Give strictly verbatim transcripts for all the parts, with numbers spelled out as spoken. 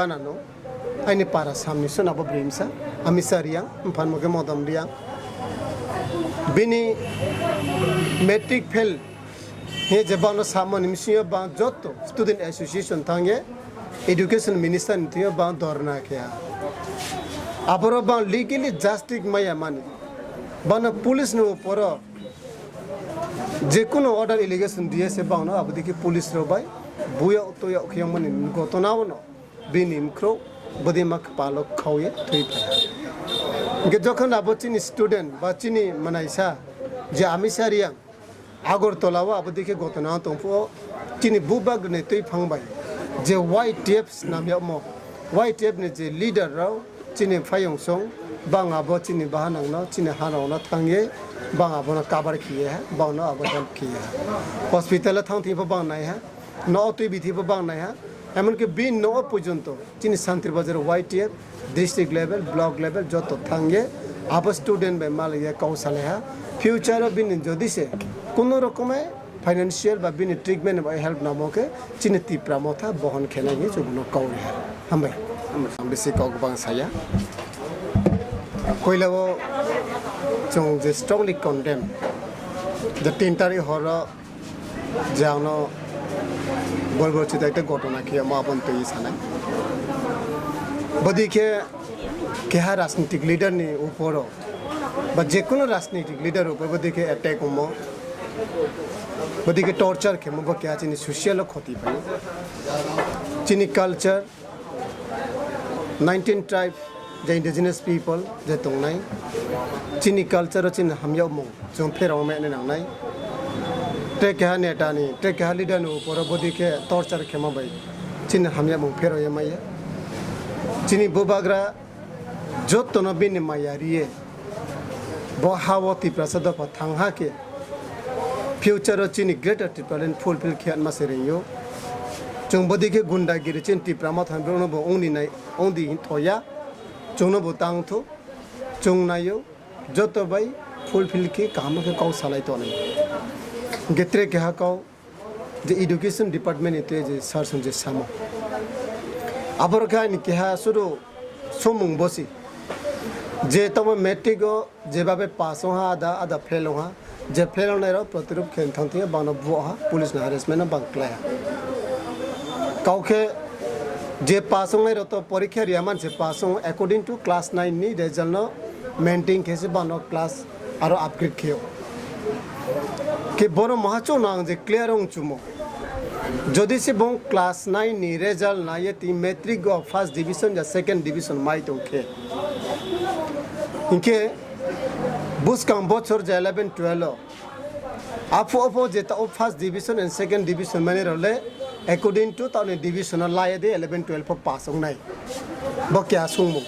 Anano, aini para samni sona bo brimsa, Amisa Riang, mphan moke Modom Riang. Bini matric fail he je bangno samani misingo bang joto student association thangye education minister ni thio bang dorna khe. Aboro bang legally justice maya mani. Bangno police no poro je kuno order allegation diye se bangno abodiki police rok bai buyo toyo khiyang mani gotona ono. Bini mkhro bwdima kwpalo khauye thwi phai. Hwnkhe jokhon abo chini student ba chini mwnaisa je Amisa Riang Agartala o abo dikhe gotona tongphuo chini bubagrani twi phang bai je Y T F snam yakmo, Y T F ni je leader rok chini phayung song bang abo chini bahanang no chini hanao no thangye bang abono cover khiye ha, bang no abo help khiye ha. Hospital o thang thipho bang nai ha. No twi bithi bo bang nai ha, emonki bini no porjonto chini Santri Bazar Y T F district level, block level joto thangye abo student bai malaiye kau salai ha. Future o bini jodi se kuno rokome financial ba bini treatment bai help namo khe chini Tipra Motha bohon khenai hinwi chwngno kau ri ha. Hambai. Ang bisi kok bang saya. Koila o chwng je strongly condemn the tin tarik horo je ang no bol bol chitai tei gotona khe omo aboni twi sanai. Bodi khe keha rajnitik leader ni uporo ba je kuno rajnitik leader upor bodi khe attack omo. Bodi khe torture khe mo bo keha chini social o khoti pai. Chini culture nineteen tribe je indigenous people je tongnai, chini culture o chini hamyakmung chwng pherao mani nangnai. Tei keha neta ni, tei keha leader ni uporo bodi khe torture khema bai chini hamyakmung pherao ya maya. Chini bubagra jotono bini maya riye bo ha o Tiprasa dopha thang ha khe future o chini Greater Tipraland fulfill khe ma se ringyo. Chwng bodi khe gundagiri chini Tipra Motha ni borok no bo ongni nai, ongdi hin thoya. Chwngno bo tang thu, chwng naio, joto bai fulfill khe kaham khe kau salai tonai. Hwnkhe tre keha kau je education department ni tei je sir song je samo. Aboro khe ani keha suru somung bosi. Je tamo matric o jebabe pass wngha ada, ada fail wngha. Je fail wngnai rok protirob khe thang thang bangno buo ha, police ni harassment no bang klai ha. Kau khe je pass wngnai rok to porikha riya man se pass wng according to class nine ni result no maintain khe se bangno class aro upgrade khe o. Khe bono maha chwng no ang je clear wng chumo. Jodi se bong class nine ni result naiye ti matric o first division ya second division mai tong khe. Hinkhe buskang bochor je eleven twelve o Aphu aphu je ta o first division and second division mani role according to ta ni division o lai de eleven twelve o pass ong nai. Bo kya sung mo.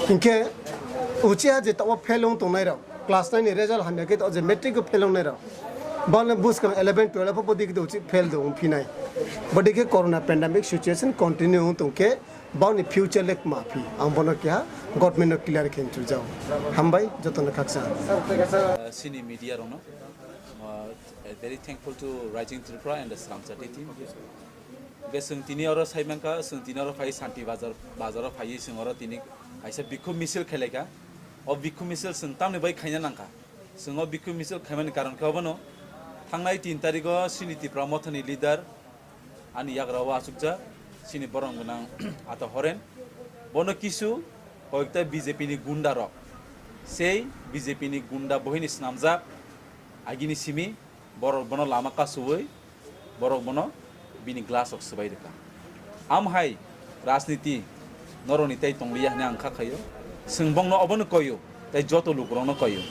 Hinkhe uchi ha je ta o fail ong tong nai rok. Class nine ni result hamya khe ta o je matric o fail ong nai rok. Bal ne buskang eleven twelve o bo dik do uchi fail do ong phi nai. Bo dik khe corona pandemic situation continue ong tong khe Boni future le ma phi, ang bono keha government no clear khe chujao. Hambai, jotono khaksa. Uh, sini media rokno, uh, very thankful to Rising Tripura and the Sramchati team. Ge sung tini oro sai mangka, sung tini oro phai Santi Bazar, bazar o phai sung oro tini kaisa bikhum misil khelaika. O bikhum misil sung tamni bai khaina nangka. Sung o bikhum misil khaimani karon khe obono thangnai tin tarikh o sini Tipra Mothani leader ani yagra o achukjak chini borom gwnang Ata Horen. Bono kisu koyekta B J P ni gunda rok, sei B J P ni gunda bohini snamjak agini simi borok bono lama kasowi borok bono bini glass rok swbai rwkha. Amhai rajniti norokni tei tongliya hwnwi ang kha khaio. Chwng bongno obono koio tei joto lukurokno koio.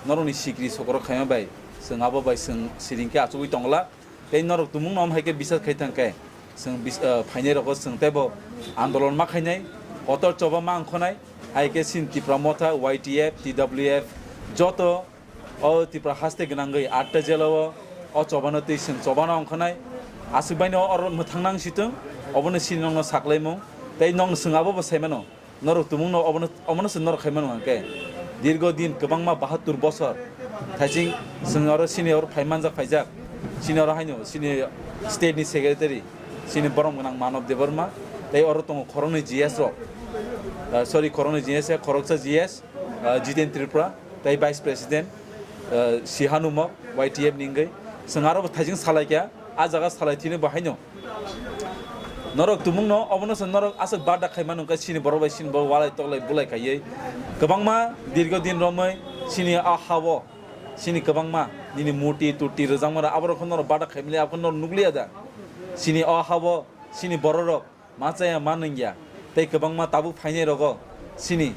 Norokni sikri sokorok khaima bai chwng abo bai chwng siring khe achugwi tongla. Tei norok tumungno omo hai khe bisas khai thang khe, chwng bis-, ah, phainai rogo chwng teibo andolon ma khainai, kotor choba ma wngkhonai, hai khe chini Tipra Motha, Y T F, T W F, joto o Tipra haste gwnangwi atta jela o, o chobano twi chwng chobano wngkhonai, aswk baino oro mwthang nang si thung, obono chini nokno saklaimung, tei nokno chwng abo bo sai mano. Norok tumungno obono, omono se norok khai mano hwnkhe. Dirgo din kwbangma bahattur bosor thaising chwng oro sini oro phai manjak phaijak. Sini oro haino sini state ni secretary, sini borom gwnang Manav Debbarma, Tei oro tongo khoroknwi G S rok, ah, sorry, khoroknwi G S ya, khoroksa G S, ah, Jiten Tripura, tei Vice President, ah, Sihanumok, Y T F ni wngwi. Chwng aro bo thaising salaikha, ah jaga salai thini bo haino. Norok tumungno, obono se norok aswk bada khaima nungkha, chini borok bai chini borok walai toklai bulai khaiwi. Kwbangma dirgo din romwi chini ah ha-o, chini kwbangma nini murti turti rwjakma rok, aborok khe norok bada khaimani, abo khe norok nukliya da? Chini o ha-o, chini borok rok ma chaya ma nungya, tei kwbangma tabuk phainai rogo chini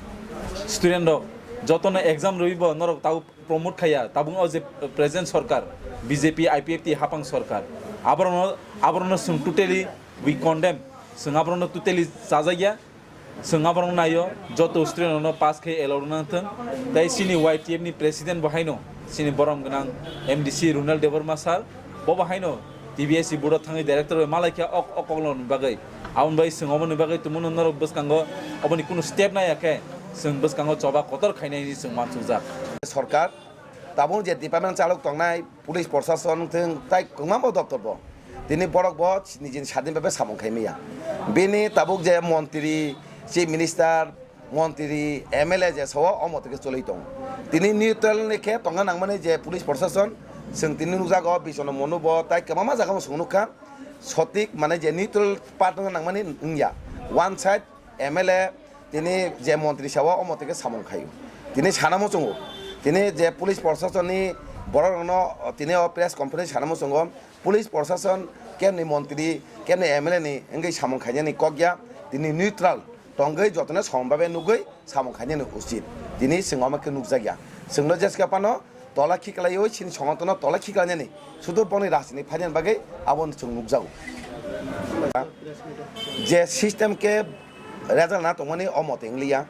student rok jotono exam rwibo norok tabuk promote khaiya, tabuk o je present sorkar B J P I P F T hapang sorkar, aborokno, aborokno chwng totally we condemn, chwng aborokno totally chajakya, chwng aborokno naio, joto student rokno pass khai allow rwna thwng, tei chini Y T F ni president bo haino chini borom gwnang M D C Runal Debbarma sir, bo bo haino T B S C board o thangwi director bai malai khe ok, ok, koklongni bagwi. Aboni bagwi chwng oboni bagwi tumungno norok bwskango oboni kunu step naiya khe chwng bwskango choba kotor khainai hinwi chwng uansukjak. Sorkar tabuk je department chalok tongnai, police prosason thwng tai kwbangma doptor bo, tini borok bo nijini sadin bai samung khai maya. Bini tabuk je montri, chief minister, montri, M L A je sao omo tike choli tong. Tini neutral ni khe tongna nangmani je police prosason, chwng tini nukjago Bisono Monu bo tai kwbangma jaga bo chwng nukha. Sotik mane je neutral part wngna nangmani wngya. One side M L A tini je montri sao omo tike samung khaio. Tini sana muchungo. Tini je police prosason ni borok rokno tini o press conference sana muchungo. Police prosason kemni montri, kemni M L A ni wngwi samung khainani kok ya, tini neutral tongwi jotono sombabe nugwi samung khainani usit. Tini chwng omo khe nukjak ya. Chwngno jeske phano tola khiklaiwi chini songotono tola khiklainani sudu boni rajniti phainani bagwi abo chwng nukjago. Je system khe result na tongmani o mote wngli ya.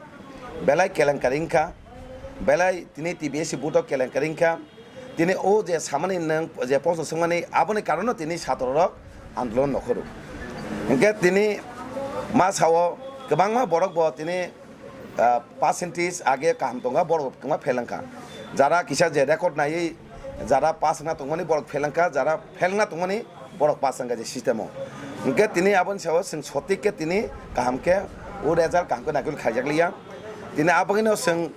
Belai kelenkari wngkha, belai tini T B S C board o kelenkari wngkha. Tini o je samani nwng je posto swngmani, aboni karono tini satro rok andolon nokhoro. Hinkhe tini ma sao kwbangma borok bo tini, ah, percentage age kaham tongo, borok kwbangma fail wngkha. Jara kisa je record naiwi jara pass wngna tongmani borok fail wngkha, jara fail wngna tongmani borok pass wngkha je system o. Hinkhe tini aboni sao chwng sotik khe tini kaham khe o result kaham khe naikol khaijak liya. Tini aboni no chwng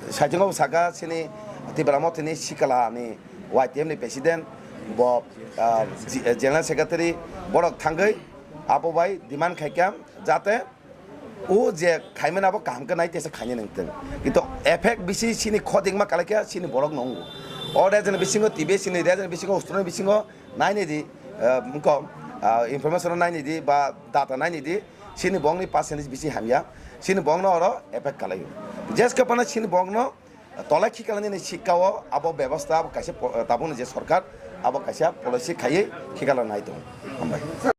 Saichung o saka chini Tipra Mothani sikla ni Y T F ni president bo, ah, ji-, general secretary borok thangwi abo bai demand khaikha jate o je khaimani abo kaham khe nai tesa khaina nangtong. Kintu effect bisi chini khodikma kalaikha chini borok no wngo. O rajani bisingo T B S ni rajani bisingo, ustroni bisingo naini di, ah, wngkha, ah, information naini di ba data naini di. Chini bongni percentage bisi hamya, chini bongno oro effect kalaio. Jeske phano chini bongno tolai khikalani ni sikao abo bebostha abo kaisa po-, tabukni je sorkar abo kaisa policy khaiwi khikala nai tongo. Hambai.